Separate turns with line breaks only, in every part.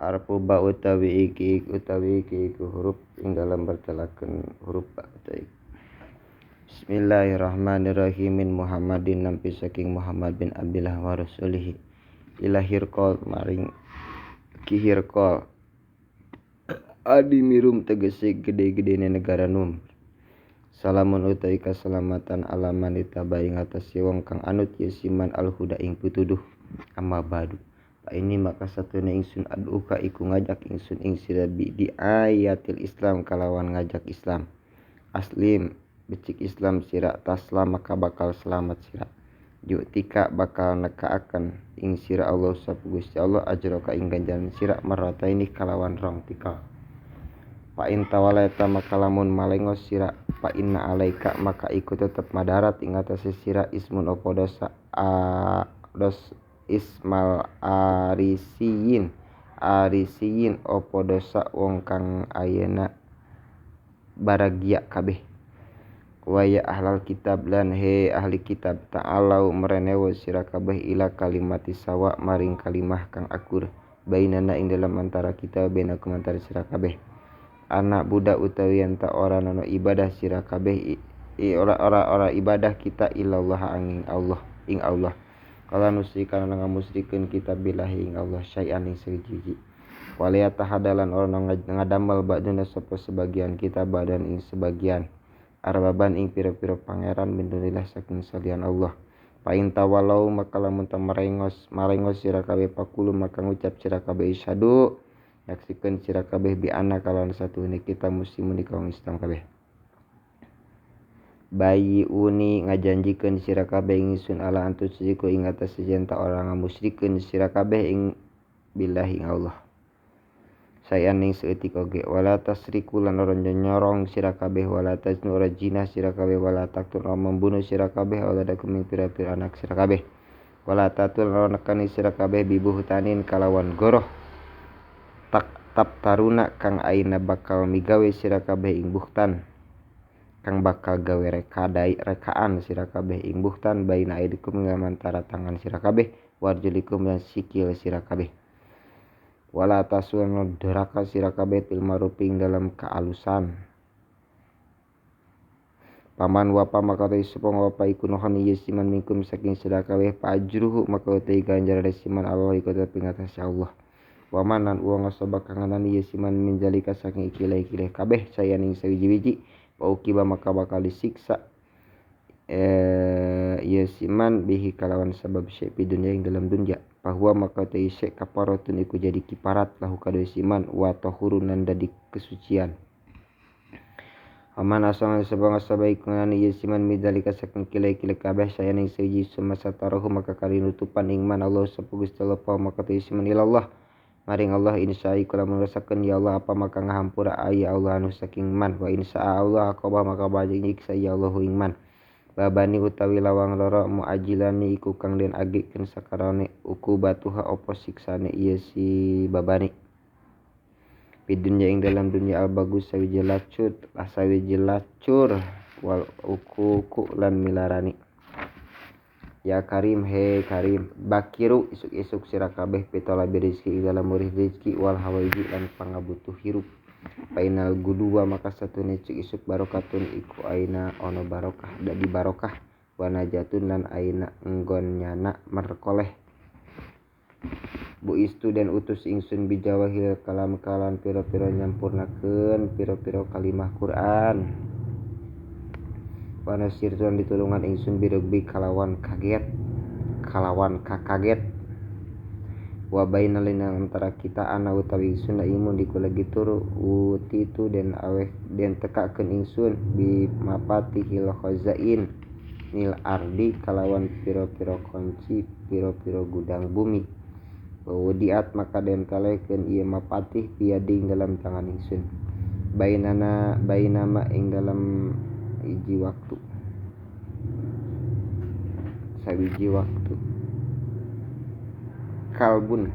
Harfu ba utawi iki iku huruf ing dalam bertelaken huruf ba utawi. Bismillahirrahmanirrahim. Muhammadin nampi saking Muhammad bin Abdillah wa rasulihi ila hirqal maring ki hirqal adi mirum tegese gede-gedene negara Num. Salamun utawi kaselamatan alaman ditaba ing atase wong kang anut yesiman alhuda ing pituduh. Amma ba'du. Ini maka satune ingsun aduka iku ngajak ingsun ing sira bi di ayatil Islam kalawan ngajak Islam. Aslim becik Islam sira taslam maka bakal selamat sira. Ju'tika bakal nekaaken ing sira Allah sapa Gusti Allah ajroka ing ganjaran sira marataini kalawan rong tikal. Fa in tawalaita maka lamun malengos sira fa inna alaika maka iku tetep madarat ing atase sira ismun apa dosa a dos ismal arisiyin arisiyin apa dosa wong kang ayeuna baragia kabeh. Wa ya ahlal kitab lan he ahli kitab ta'alau merenewo sira kabeh ila kalimati sawa maring kalimah kang akur bainana ing dalam antara kita bainakum antara sira kabeh. Anak budak utawi yen ta ora nono ibadah sira kabeh ora ibadah kita illallah angin Allah ing Allah. Kala nusrika lan ngamusrikeun kita billahi ing Allah syai'an ing sawiji-wiji. Waliya tahadalan ora ngadamel ba'duna sapa sebagian kita badan ing sebagian arbaban ing pira-pira pangeran min dunillah saking salian Allah. Fa in tawalau maka lamun ta marengos sira kabeh pakulu maka ngucap sira kabeh isyadu nyaksikeun sira kabeh bi anna kalawan satune kita muslimun kaum Islam kabeh. Bayi uni ngajanjikeun sira kabeh ingsun ala antusyiku ing atase yen ta ora ngamusyrikeun sira kabeh ing billahi ing Allah. Sayan ing saeutik oge wala tasriku lan ora nyorong sira kabeh wala taznu ora jinah sira kabeh wala taqtul ora membunuh sira kabeh auladakum ing pira-pira anak sira kabeh wala tatul ora nekani sira kabeh bibuhtanin kalawan goroh tak tap taruna kang aina bakal migawe sira kabeh ing buhtan kang bakal gawe rekaan sira kabeh ing buhtan baina aidikum ing antara tangan sira kabeh warjulikum lan sikil sira kabeh wala tasun doraka sira kabeh fil ma'rufi ing dalam kealusan. Paman wapa maka te sapa wapa iku nuhon yesiman minkum saking sira kabeh fa ajruhu maka te ganjaran siman Allah iku tetep ing atase Allah. Waman lan wong asaba kang nganani yesiman min zalika saking ikile-ikile kabeh sayan ing sawiji-wiji ukiba maka bakal disiksa yesiman bihi kalawan sabab syai fi dunya ing dalam dunya bahwa maka te syai kafaratun iku jadi kiparat lahu kadue siman wa tahurun lan dadi kesucian. Aman asangan sabang asabai nganani yesiman midalika saking kile-kile kabeh sayan ing siji sumasa tarahu maka kali nutupan ing man Allah sapa Gusti Allah maka te yesiman ilallah maring Allah insya iku lamun rasakeun ya Allah apa maka ngahampura ya Allah anu saking man wa insya Allah aqaba maka bajing nyiksa ya Allahu ing man. Babani utawi lawang loro muajilani iku kang den agikeun sakarane ukubatuha apa siksane ieu si babani. Fi dunya ing dalam dunya al bagus sawiji lacur sawiji lacur wal ukuku lan milarani. Ya Karim he Karim bakiru isuk-isuk sira kabeh pitolabi rezeki dalam murih rezeki wal hawaiji lan pangabutuh hirup. Painal guduwa maka satune cik isuk barokatun iku aina ono barokah dadi barokah wa najatun lan aina enggon nyana merkoleh. Bu istu dan utus ingsun bijawahil kalam kalan pira-pira nyampurnakeun pira-pira kalimah Quran. Panasir tuan ditulungan ingsun birugbi kalawan kaget kalawan kakaget wa baina lina antara kita ana utawi ingsun imun diku lagi turu utitu den aweh den tekakeun ingsun bi mapatihil khazain nil ardi kalawan pira-pira kunci pira-pira gudang bumi wa diat maka den talekeun ieu mapatih biading dalam tangan ingsun bainana bainama ing dalam hiji waktu sawiji waktu kalbun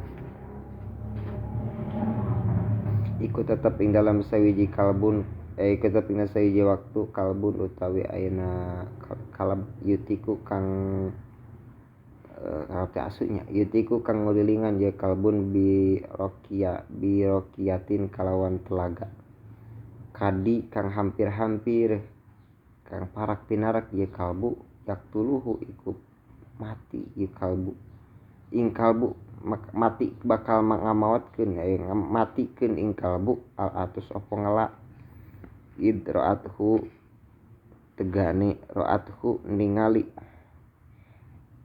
iku tetep ing dalam sawiji kalbun iku tetep ing sawiji waktu kalbun utawi ayeuna kalab yutiku kang Kalab teh asunya yutiku kang ngulilingan ye kalbun bi rokia bi rokiatin kalawan telaga kadi kang hampir-hampir kang parak pinarak ye kalbu yaktuluhu iku mati ye kalbu ing kalbu mati bakal ngamaotkeun matikeun ing kalbu al atus opo ngela idraathu tegane roathu ningali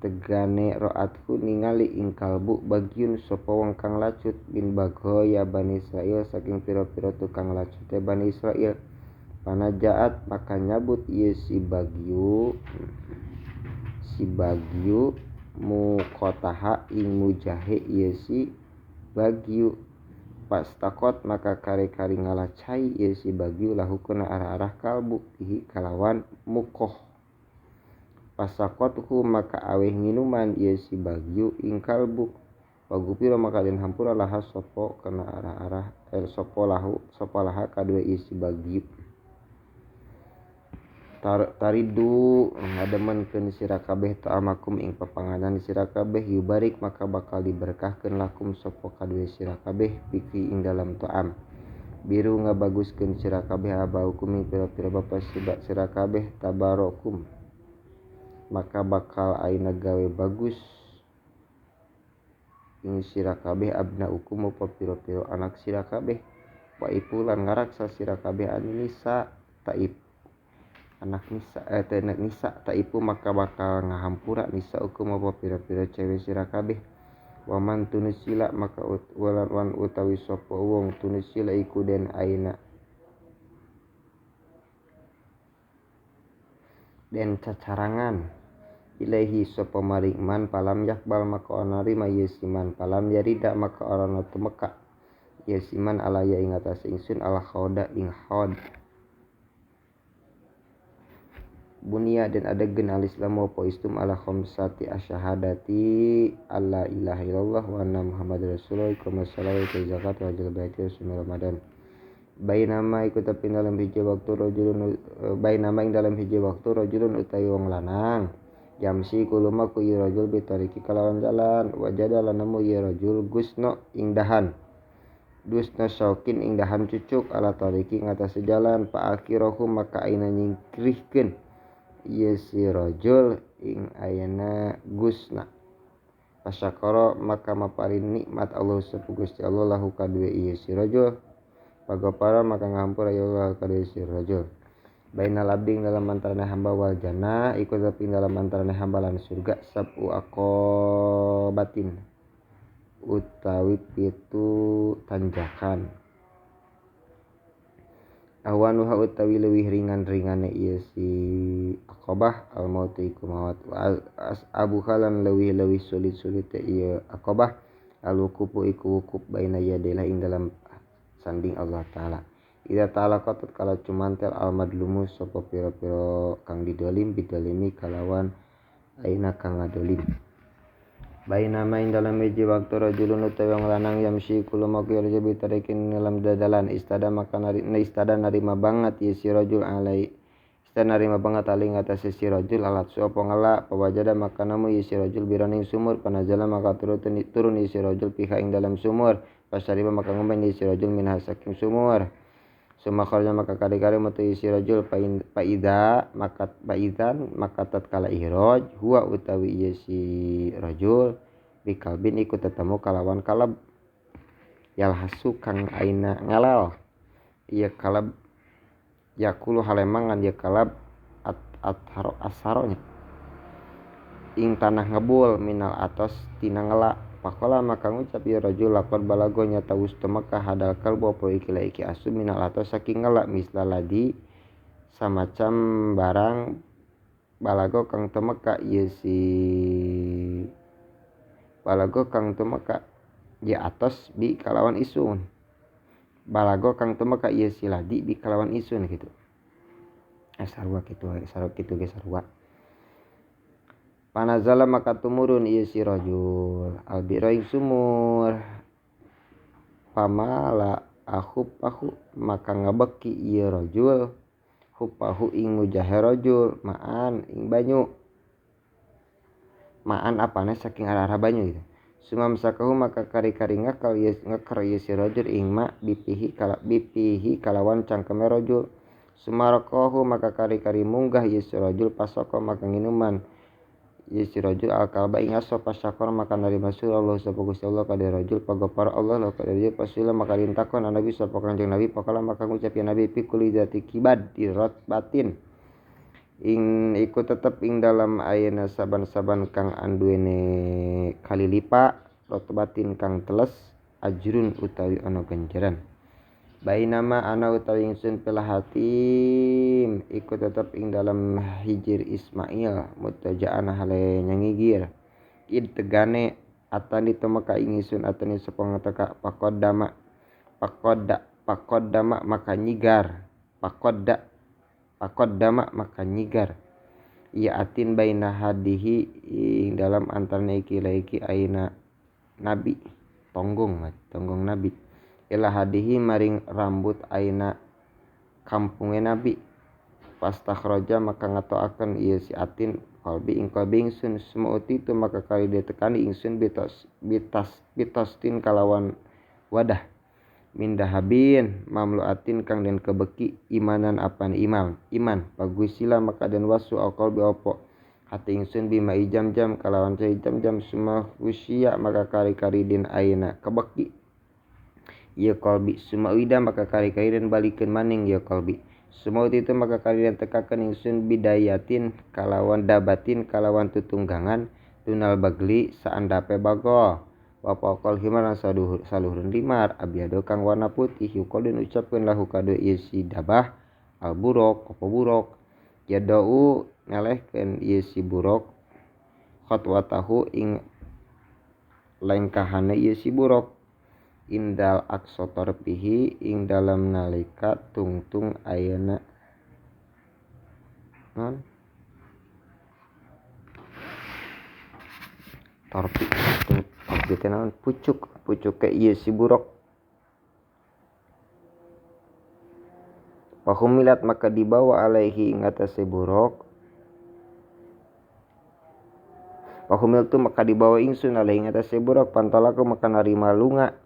tegane roathu ningali ing kalbu bagiun sapa wong kang lacut bin bagoya Bani Israil saking pira-pira tukang lacute Bani Israil panajaat maka nyabut ieu si bagyu muqataha ing mujahe ieu si bagyu pastakot maka kari-kari ngalacai ieu si bagyu lahu kana arah-arah kalbu bihi kalawan mukoh pasakothu maka aweh nginuman ieu si bagyu ing kalbu pagupira maka den hampura laha sapa kana arah-arah sapa lahu sapa laha kadue ieu si bagyu taridu ngademenkeun sira kabeh ta'amakum ing papanganan sira kabeh yubarik maka bakal diberkahkeun lakum sapa kadue sira kabeh piki ing dalam ta'am biru ngabaguskeun sira kabeh abaukum ing pira-pira bapa sira kabeh tabarokum maka bakal aina gawe bagus ing sira kabeh abnaukum apa pira-pira anak sira kabeh wa ipulan ngaraksa sira kabeh anisa taib anak nisa nisa taipu maka bakal ngahampura nisa hukum apa pira-pira cewek sira kabeh waman tunisila maka walan utawi sapa wong tunisila iku den aina den cacarangan ilaihi sapa maring man palam yakbal maka ora narima ieu siman palam yarida maka ora tumeka ieu siman alaya ing atase ingsun al khauda ing khaud bunia dan adegan al-islamu apa istum ala khamsati asyhadati alla ilaha illallah wa anna muhammadar rasulullah iqamas shalati wa zakat wa hajjal baiti wa shaum ramadan. Bainama iku tapi dalam hiji waktu rajulun bainama ing dalam hiji waktu rajulun utawi wong lanang yamsi kulumaku ieu rajul bitariki kalawan jalan wajada lan nemu ieu rajul gusno ing dahan dusna syaukin ing dahan cucuk ala tariki ngatasi jalan fa akhirahu maka aina nyingkrihkeun ieu si rajul ing ayana gusna pasyakara maka maparin nikmat Allah sapa Gusti Allah lahu kadue ieu si rajul pagapara maka ngahampura ya Allah kadue si rajul bainal abdi dalam antarane hamba wal jannah iku tapi dalam antarane hamba lan surga sabu aqabatin utawi pitu tanjakan awanuha utawi leuwih ringan-ringane ieu si aqabah al mautu iku maut abuha lan leuwih-leuwih sulit-sulit ieu aqabah al wuqufu iku wukuf baina yadaylah ing dalam sanding Allah taala ida ta'ala qatut kala cumantel al madlumu sapa pira-pira kang didolim bidolimi kalawan aina kang ngadolim bainama ing dalam hiji waktu rajulun utawi wong lanang yamsi kulumaku yarju bitarikin dalam dadalan istada maka istada narima banget ieu si rajul alai istada narima banget ali ngatasé si rajul alat su apa ngela pawajada maka nemu ieu si rajul biraning sumur panazala maka turun ieu si rajul piha ing dalam sumur pasariba maka ngomben ieu si rajul minha saking sumur summa kharaja maka kari-kari metu ieu si rajul paida maka paidan maka tatkala ihraj huwa utawi ieu si rajul bikalbin iku tetemu kalawan kalab yalhasu kang aina ngalal ieu kalab yakulu halemangan ieu kalab atharo asharonya ing tanah ngebul minal atos tina ngela pakola maka ngucap ieu rajul laqad balago nyata wus tumeka hadal kalbu apa iki la iki asu minal atos saking ngela misla ladi samacam barang balago kang tumeka ieu si balago kang tumeka ieu atos bi kalawan isun balago kang tumeka ieu si ladi bi kalawan isun gitu sarua kitu sarua kitu ge sarua. Panazala maka tumurun ieu si rajul albira ing sumur pamala akhupahu maka ngabeki ieu rajul hupahu ing mujahe rajul maan ing banyu Maan apane saking arah-arah banyu gitu. Sumam sakahu maka kari-kari ngakal ieu ngeker ieu si rajul ing ma bipihi kalawan cangkeme rajul. Sumaraqahu maka kari-kari munggah ieu si rajul pasoko maka nginuman ieu si rajul al-kalba ing aso pasakor maka narima surah Allah sapa Gusti Allah ka rajul pagopar Allah ka rajul pasila maka dintakon Nabi sapa Kanjeng Nabi pakala maka ngucap ya Nabi pikuli zati kibad dirot batin ing iku tetep ing dalam ayeuna saban-saban kang anduene kalilipa rotbatin kang teles ajrun utawi ana ganjaran. Bainama ana utawi ingsun fil hatim iku tetep ing dalam hijir Ismail mutajaan hale nyangigir id tegane atani tumeka ing ingsun atani sapa ngateka pakodama pakoda pakodama maka nyigar pakoda pakodama maka nyigar ia atin baina hadihi ing dalam antarane iki laiki aina nabi tonggong tonggong nabi ila hadihi maring rambut aina kampunge nabi pastakhraja maka ngatoaken ieu si atin qalbi ing qalbi ingsun sumuti tu maka kali ditekani ingsun bitas bitas bitastin kalawan wadah min dahabin mamluatin kang den kebeki imanan apan iman iman pagusila maka den wasu qalbi opo hati ingsun bima ijam-jam kalawan cai jam-jam summa usia maka kari-kari den aina kebeki ya qalbi summa wida maka kari-kari dan balikeun maning ya qalbi summa itu maka kari dan tekakeun ingsun bidayatin kalawan dabatin kalawan tutunggangan tunal bagli saandape bagol wa paqal himar saluhureun limar abyado kang warna putih yukol den ucapkeun lahu kadu ieu si dabah al buruk apa buruk yadau ngalehkeun ieu si buruk khatwatahu ing lengkahane ieu si buruk indal akso torpihi ing dalam nalika tungtung ayeuna non torpi torpi teh naon pucuk pucuk ke ieu si buruk pahumilat maka dibawa alaihi ing atase buruk pahumil tu maka dibawa ingsun alaihi ing atase buruk pantalaku maka narima lunga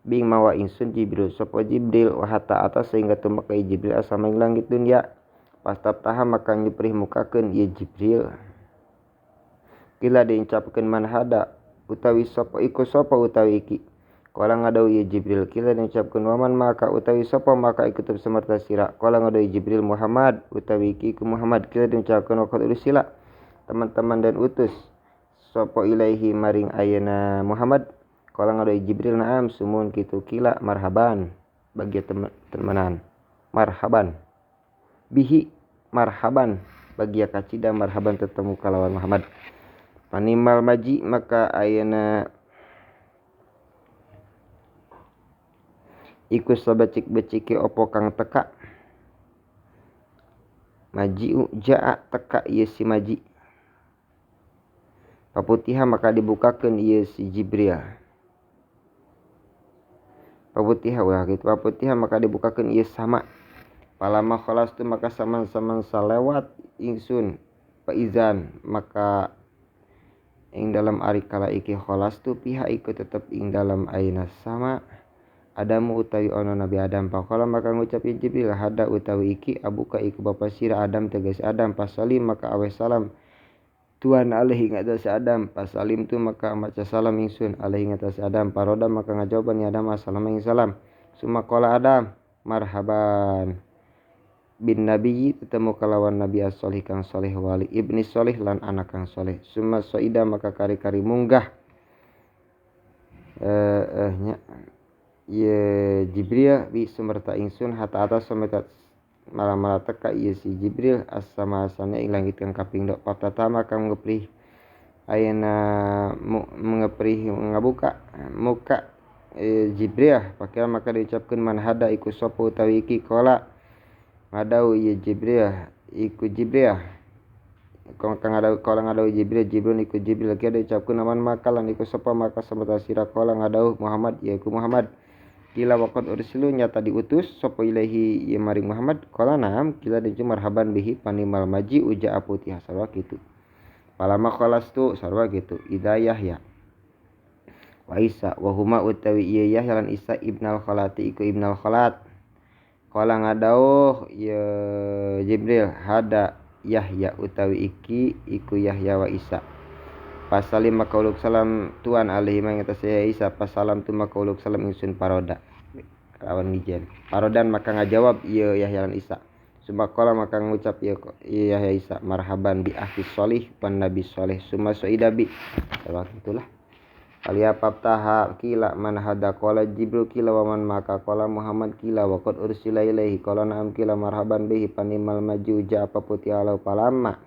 bing mawa ingsun Jibril sapa Jibril wa hatta atas sehingga tumeka Jibril asama ing langit dunya pastaftaha maka nyuprih mukakeun ieu Jibril kila diucapkeun man hada utawi sapa iku sapa utawi iki kala ngadau ieu Jibril kila diucapkeun waman maka utawi sapa maka iku tetep samerta sira kala ngadau Jibril Muhammad utawi iki iku Muhammad kila diucapkeun waqad ursila teman-teman dan utus sapa ilaihi maring ayeuna Muhammad kala ngadoi Jibril naam sumun kitu kila marhaban bagi temenan marhaban bihi marhaban bagi kacida marhaban tetemu kalawan Muhammad panimal maji maka ayeuna iku sabecik-becike opo kang teka maji'u jaa teka ieu si maji paputiha maka dibukakeun ieu si Jibril paputiha ulah kitu paputiha maka dibukakeun ieu sama palama khalastu maka saman-saman salewat ingsun paizan maka ing dalam ari kala iki khalastu piha iku tetep ing dalam aina sama Adamu utawi ono Nabi Adam faqala maka ngucap Jibril hada utawi iki abuka iku bapa sira Adam tegas Adam pasali maka awe salam Tuhan alaihi ngatas Adam pasalim tu maka maca salam ingsun alaihi ngatas Adam paroda maka ngajawaban ya Adam assalam ing salam summa qala Adam marhaban bin nabiyyi tetemu kalawan nabi as-solih kang soleh wali ibni solih lan anak kang soleh summa soida maka kari-kari munggah nya ye Jibril bi sumerta ingsun hatta atas sumerta malam-malam teka ieu si Jibril as-sama asana ing langit kang kaping dok patatama kang ngeprih ayeuna mengeprih ngabuka muka Jibril pakira maka diucapkeun man hada iku sapa utawi iki qala ngadau ieu Jibril iku Jibril kang ngadau qala ngadau Jibril Jibril iku Jibril kieu diucapkeun man maka lan iku sapa maka samerta sira qala ngadau Muhammad ieu iku Muhammad kila waqad ursilu nyata diutus sapa ilaihi ieu maring Muhammad qala naam kila dicu marhaban bihi panimal maji uja aputih sarwa kitu Palama khalastu sarwa gitu idza Yahya wa Isa wa huma utawi ieu Yahya lan Isa ibnal khalati iku ibnal khalat. Qala ngadauh ieu Jibril hada Yahya utawi iki iku Yahya wa Isa. Pasalim maka uluk salam tuan alaihi ma ing atase Isa pasalam tu maka uluk salam ingsun paroda kalawan ngijen. Parodan maka ngajawab ieu Yahya lan Isa. Summa qala maka ngucap ieu Yahya Isa marhaban bi akhi sholih wan nabi sholih summa suida bi. Itulah. Alia pabtaha kila man hada qala Jibril kila wa man maka qala Muhammad kila wa qad ursila ilaihi qala na'am kila marhaban bihi panimal maju ja apa putih alau palama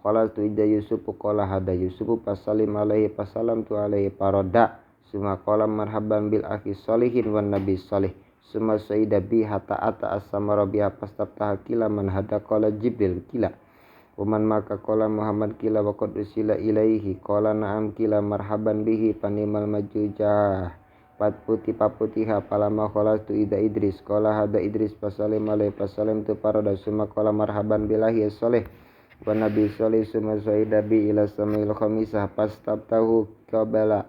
qala tu ida Yusuf qala hada Yusuf pasalim alaihi pasalam tu alaihi paroda summa qala marhaban bil akhi sholihin wan nabi sholih summa saida bi hatta ata as-samara biha pastabtaha kila man hada qala Jibril kila waman maka qala Muhammad kila wa qad ursila ilaihi qala na'am kila marhaban bihi panimal majujah pat putih paputiha palama qala tu ida Idris qala hada Idris pasalim alaihi pasalim tu paroda summa qala marhaban billahi sholih wa nabi sholih summa saida bi ila samail khamisah pastabtahu qabala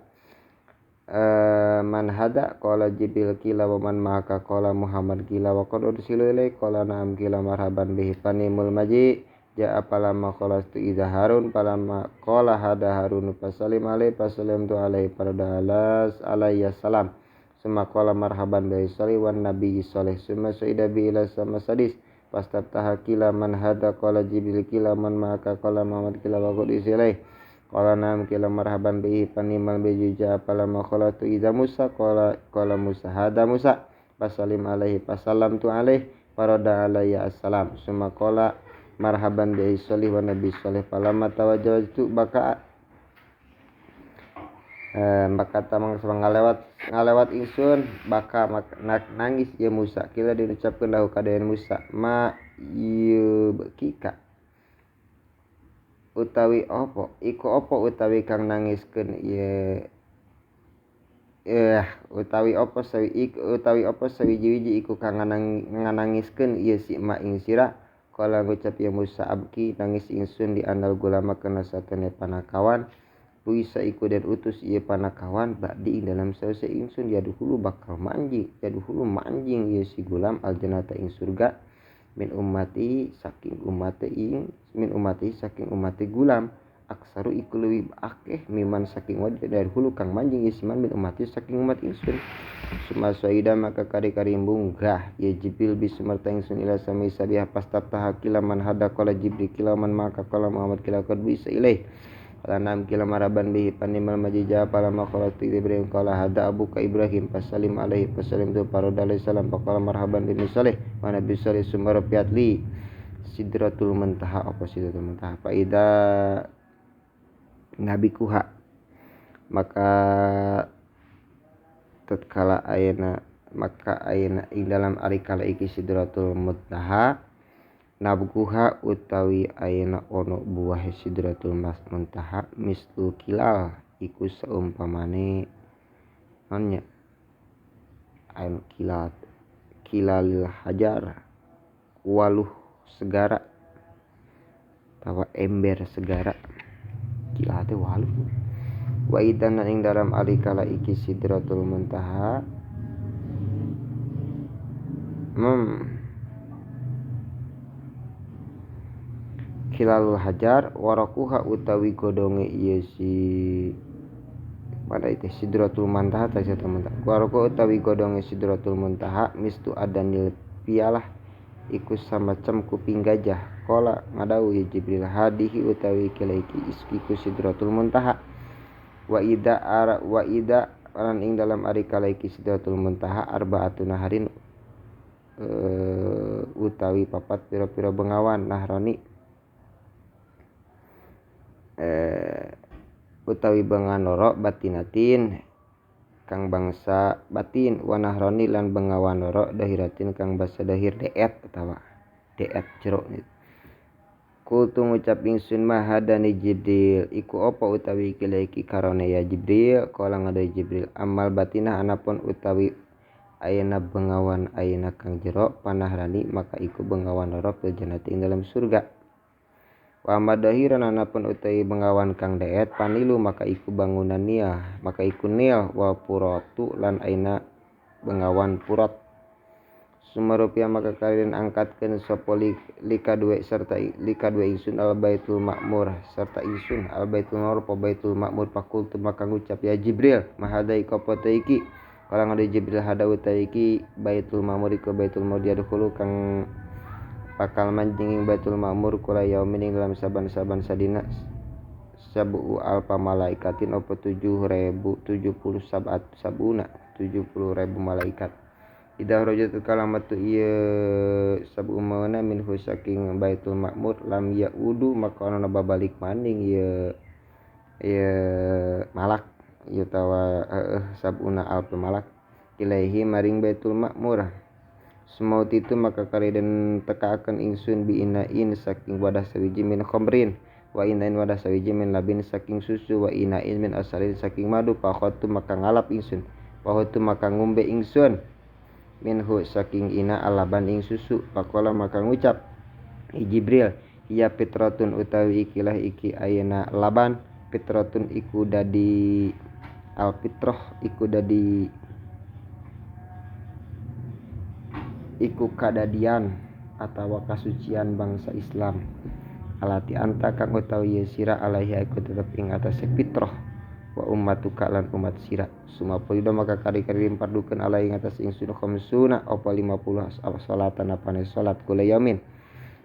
man hada qala Jibril kila wa man maka qala Muhammad kila wa qad ursila ilaihi qala na'am kila marhaban bihi panimul maji ja'a palama qalastu idza Harun palama qala hada Harun pasalim alaihi pasalim tu alaihi parada alas alayya salam summa qala marhaban bi sholih wan nabi sholih summa suida bi ila sama sadis pastabtaha kila man hada qala Jibril kila man maka qala Muhammad kila wa qad ursila ilaihi qala na'am kila marhaban bihi panimal bi ja'a palama qalastu idza Musa qala qala Musa hada Musa pasalim alaihi pasalam tu alaihi parada alayya assalam summa qala marhaban bi sholih wa nabi sholih palama tawajjahtu baka maka tamang ngalewat ingsun baka nangis ya Musa kila diucapkeun lahu kadayan Musa ma yubkika utawi opo iku opo utawi kang nangiskeun ieu utawi opo sawi utawi opo sawiji-wiji iku kang nganangiskeun ieu si ma ing sira. Kala ngucap ya Musa abki nangis ingsun di andal gulama kena satene panakawan puisa iku den utus ieu panakawan ba'di ing dalam sause ingsun yaduhulu bakal manjing yaduhulu manjing ieu si gulam aljannata ing surga min ummati saking ummate ing min ummati saking ummate gulam aksaru iku leuwih akeh miman saking wajah dari hulu kang manjing ieu siman min ummati saking umat ingsun. Summa saida maka kari-kari munggah ya Jibril bi sumarta ingsun ila sami sabiha pastabtaha kila man hada qala Jibril kila man maka qala Muhammad kila qad bisa ilaih qala nam kila maraban bihi panimal majija palama khalatu Ibrahim qala hada abuka Ibrahim pasalim alaihi pasalim tu paroda alaihi salam faqala marhaban bi salih wa nabi salih summa rafiat li sidratul muntaha apa sidratul muntaha fa ida nabi kuha maka tatkala ayana maka ayana ing dalam ari kala iki sidratul muntaha nabguha utawi ayana ono buah sidratul muntaha mislu kilal iku saumpamane nonnya ain kilat kilalil hajar waluh segara tawa ember segara kilate waluh. Wa idan ing dalam ari kala iki sidratul muntaha kilalul hajar warakuha utawi godonge ieu si pada itu sidratul muntaha ta sidratul muntaha waraku utawi godonge sidratul muntaha mistu adanil pialah iku samacam kuping gajah. Qala ngadawuh ya Jibril hadihi utawi kila iki iku sidratul muntaha wa ida ara wa ida lan ing dalam ari kala iki sidratul muntaha arbaatu naharin utawi papat pira-pira bengawan nahroni utawi bengawan loro batinatin kang bangsa batin wa nahroni lan bengawan loro dahiratin kang basa dahir deet atawa deet jero. Kultu ngucap ingsun mahadani Jibril iku apa utawi kila iki karone ya Jibril. Kala ngadai Jibril amal batinah anapun utawi ayana bengawan ayana kang jero panahrani maka iku bengawan loro fil jannati ing dalam surga. Wa madahiran anapun utawi bengawan kang deet panilu maka iku bangunan nia maka iku nil wa puratu lan aina bengawan purat. Sumarupia maka kalian angkatkeun sapa lika duwe serta lika duwe ingsun al baitul makmur serta ingsun al baitul makmur pa baitul makmur pakultu maka ngucap ya Jibril mahadai ka apa iki kala ngade Jibril hada utawi iki baitul makmur iku baitul makmur diadkhulu kang bakal manjing ing baitul makmur kula yaumin ing dalam saban-saban sadina sabu alfa malaikatin apa 7.070 sab'at sabuna 70.000 malaikat. Idza rajat kalamatu ieu sabu mauna minhu saking baitul makmur lam yaudu maka ana babalik maning ieu ieu malak ieu tawa sabuna alf malak ilaihi maring baitul makmur. Semaut itu maka kareden tekaakeun ingsun biinain saking wadah sawiji min khamrin wa inain wadah sawiji min labin saking susu wa inain min asalin saking madu pakhatu maka ngalap ingsun pakhatu maka ngombe ingsun minhu saking ina alaban ing susu pakola maka ngucap Jibril ya fitratun utawi ikilah iki ayeuna laban fitratun iku dadi al fitrah iku dadi iku kadadian atawa kasucian bangsa Islam alati anta kang utawi sira alaihi iku tetep ing atase fitrah wa ummatuka lan umat sira sumapulida maka kari-kari pardukeun alai ing atas ingsun khamsuna apa 50 salatan apane salat kula yamin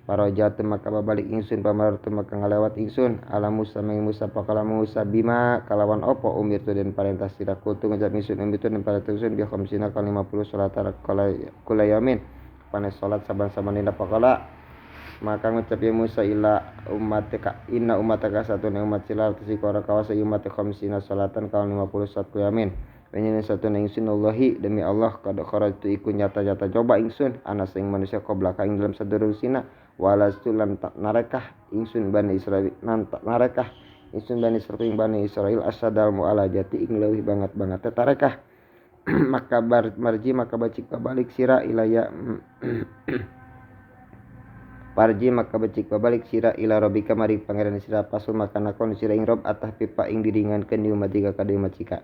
parajatu maka babalik ingsun pamartu maka ngalewat ingsun ala Musa maring Musa pakala Musa bima kalawan apa umirtu den parentah sira kutu ngucap ingsun umirtu den parentah ingsun bi khamsina kal 50 salat kula yamin apane salat saban-saban dina pakala maka ngucap ya Musa ila ummatika inna ummataka satuna umat sila tasika ora kawasa umat khamsina salatan kal 50 salat yamin wenyen satuna ingsun Allahi demi Allah kad kharajtu iku nyata-nyata coba ingsun ana sing manusia qoblaka ing dalam sadurung sina walastu lan tak narekah ingsun Bani Israil nan tak narekah ingsun Bani Israil ing Bani Israil asadal mualajati ing leuwih banget-banget tarekah maka marji maka bacik balik sira ilaya parji maka becik babalik sira ila rabbika maring pangeran sira pasul maka nakon sira ing rob atah pipa ing diringankeun di umat tiga ka umat cika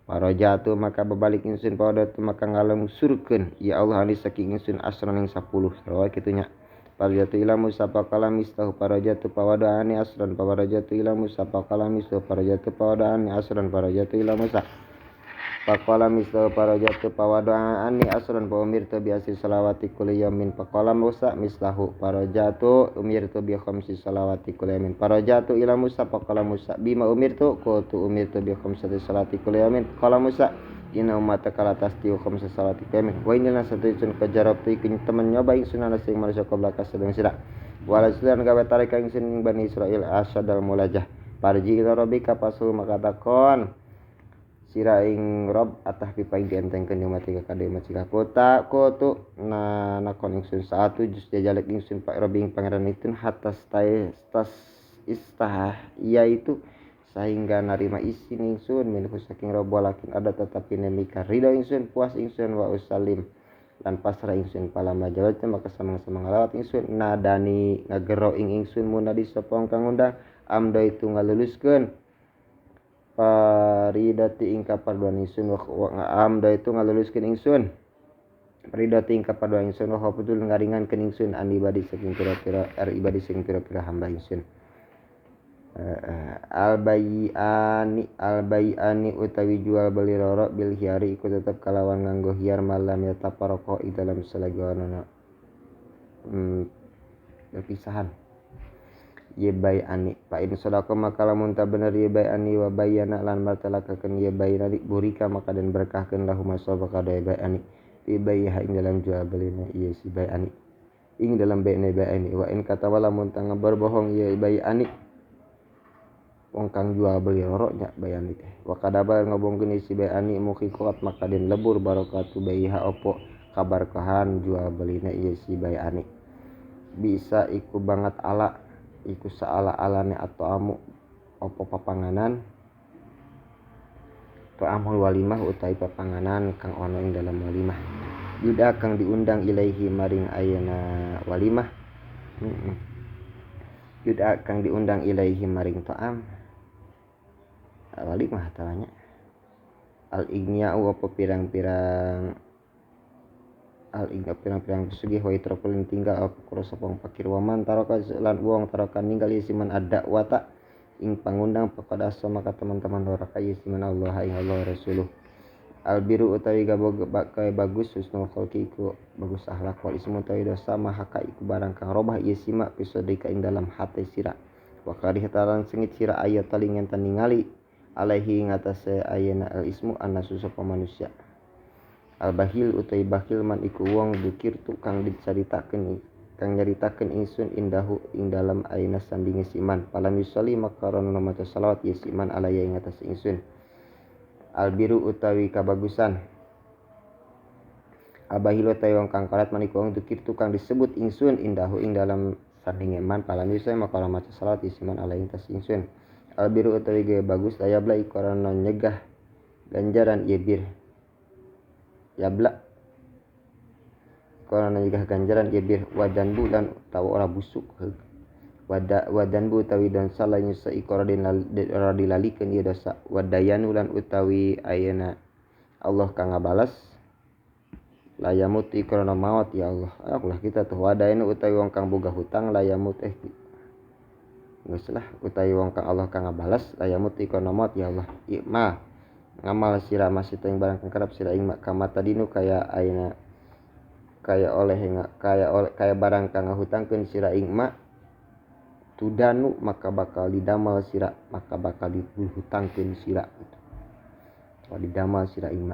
parajatu maka babalik ingsun pawadatu maka ngalengsurkeun ya Allah ani saking ingsun asran ing 10 sarua kitu nya parajatu ila Musa faqala mistahu parajatu pawadani asran parajatu ila Musa faqala mistahu parajatu pawadani asran parajatu ila Musa faqala mislahu parajatu pawada'ani asran fa umirtu bi asri salawati kulli yawmin faqala Musa mislahu parajatu umirtu bi khamsi salawati kulli yawmin parajatu ila Musa faqala Musa bima umirtu qultu umirtu bi khamsati salati kulli yawmin qala Musa inna ummataka la tastiu khamsa salati kulli yawmin wa inna satayun kajarabtu iku temen nyoba ingsun ana sing manusa qablaka sadeng sira walasulan gawe tareka ingsun ing Bani Israil asadal mulajah parji ila rabbika pasul maka takon sira ing rob atah pipa ing dientengkeun umat tiga kade umat sika kota kotu na nakon ingsun saatu jus jajalek ingsun pak rob ing pangeran itun hatas tas istah yaitu sehingga narima isin ingsun minhu saking rob walakin ada tetapi nemika ridho ingsun puas ingsun wa usalim lan pasrah ingsun palama jawat maka samang-samang ngalawat ingsun nadani ngagero ing ingsun munadi sapa kang ngundang amda itu ngaluluskeun paridati ing kaparduan ingsun wa amda itu ngaluluskeun ingsun paridati ing kaparduan ingsun wa betul ngaringankeun ingsun an ibadi saking pira-pira er ibadi saking pira-pira hamba ingsun albayiani utawi jual beli roro bil hiari iku tetep kalawan nganggo hiar malam ya taparoko ing dalam selagi ana perpisahan ye bayani fa in sadaqa maka lamun ta bener ye bayani wa bayana lan martalakakeun ye bayani burika maka den berkahkeun lahu masaba kada bayani bi bayiha ing dalam jual belina ieu si bayani ing dalam bayane bayani wa in kata lamun ta berbohong ye bayani wong kang jual beli roro nya bayani teh wa kadaba ngobongkeun si bayani mukhiqat maka den lebur barakatu bayiha opo kabarkahan jual belina ieu si bayani bisa iku banget ala iku saala-alane atau amu opo papanganan ta'amul walimah utai papanganan kang ono ing dalam walimah yuda kang diundang ilaihi maring ayeuna walimah. Yuda kang diundang ilaihi maring ta'am walimah tawanya al ignia'u apa pirang-pirang al igna pirang-pirang sugih wa itraqul tinggal al fuqara sapa wong fakir wa man taraka lan wong taraka ninggal isiman ad-da'wata ing pangundang faqad asa maka teman-teman doraka isiman Allah ing Allah rasuluh. Albiru utawi gawe bagus husnul khulqi iku bagus akhlak wal ismu utawi dosa mahaka iku barang kang robah ieu sima pisodika ing dalam hate sira wa karih taran sengit sira aya talingan ningali alaihi ngatasé ayeuna al ismu annasu sapa manusia. Al bakhil utawi bakhil man iku wong dukir tukang dicaritakeun kang nyaritakeun ingsun indahu ing dalam ayeuna sandinge siman palam yusolli maka rono maca selawat ieu siman alaihi ing atase ingsun. Albiru utawi kabagusan albahilu utawi wong kang kalat maniku wong dukir tukang disebut ingsun indahu ing dalam sandinge man palam yusai maka ora maca salat isiman alaihi tas ingsun. Albiru utawi gawe bagus layabla iku karana nyegah ganjaran ieu bir yabla karana nyegah ganjaran ieu bir wadan bulan utawa ora busuk wadan bu utawi dosa lain nyusa iku ora dilalikeun ieu dosa wadayanu lan utawi ayeuna Allah kang ngabales layamut iku karana maot ya Allah. Akulah kita tuh wadayanu utawi wong kang boga hutang layamut geus lah utawi wong kang Allah kang ngabales layamut iku karana maot ya Allah. Ima ngamal sira masih teh barang kang kerap sira ing kama tadinu kaya ayeuna kaya oleh kaya barang kang ngahutangkeun sira ing ma tudanu maka bakal didamal sira maka bakal dihutangkeun sira gitu. Bakal didamal sira ima.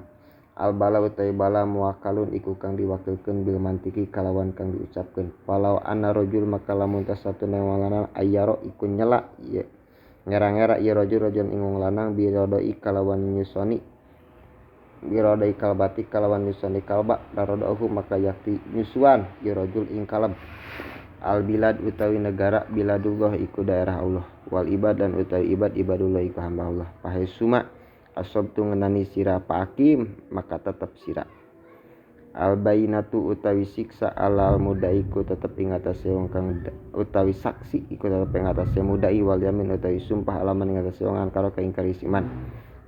Al bala utawi bala muwakalun iku kang diwakilkeun bil mantiki kalawan kang diucapkeun. Walau anna rajul maka lamun tasatuna lanang ayyaro iku nyela ieu ngera-ngera ieu rajul rajul ing wong lanang birodoi kalawan nyusoni birodoi kalbati kalawan nyusoni kalba larodohu maka yakti nyusuan ieu rajul ing kalab. Al bilad utawi negara biladullah iku daerah Allah wal ibad dan utawi ibad ibadullah iku hamba Allah. Pahaisuma asobtu ngenani sira pakim maka tetep sira. Al bainatu utawi siksa alal mudaiku tetep ing atase wong kang utawi saksi iku tetep ing atase mudai wal yamin utawi sumpah alaman ing atase wong karo kaingkari iman.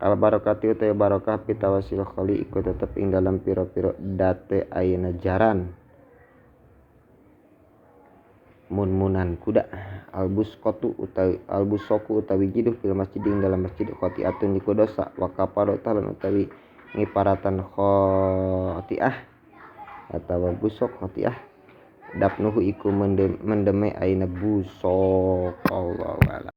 Al barakati utawi barakah pitawasil khali iku tetep ing dalam pira-pira date ayeuna jaran mun-munan kuda. Albus kotu utawi albusoku utawi jiduh fil masjid ing dalam masjid khotiatun iku dosa wa kafaro talan utawi ngiparatan khotiah atawa busok khotiah dapnuhu iku mendeme aina busok. Allahu a'lam.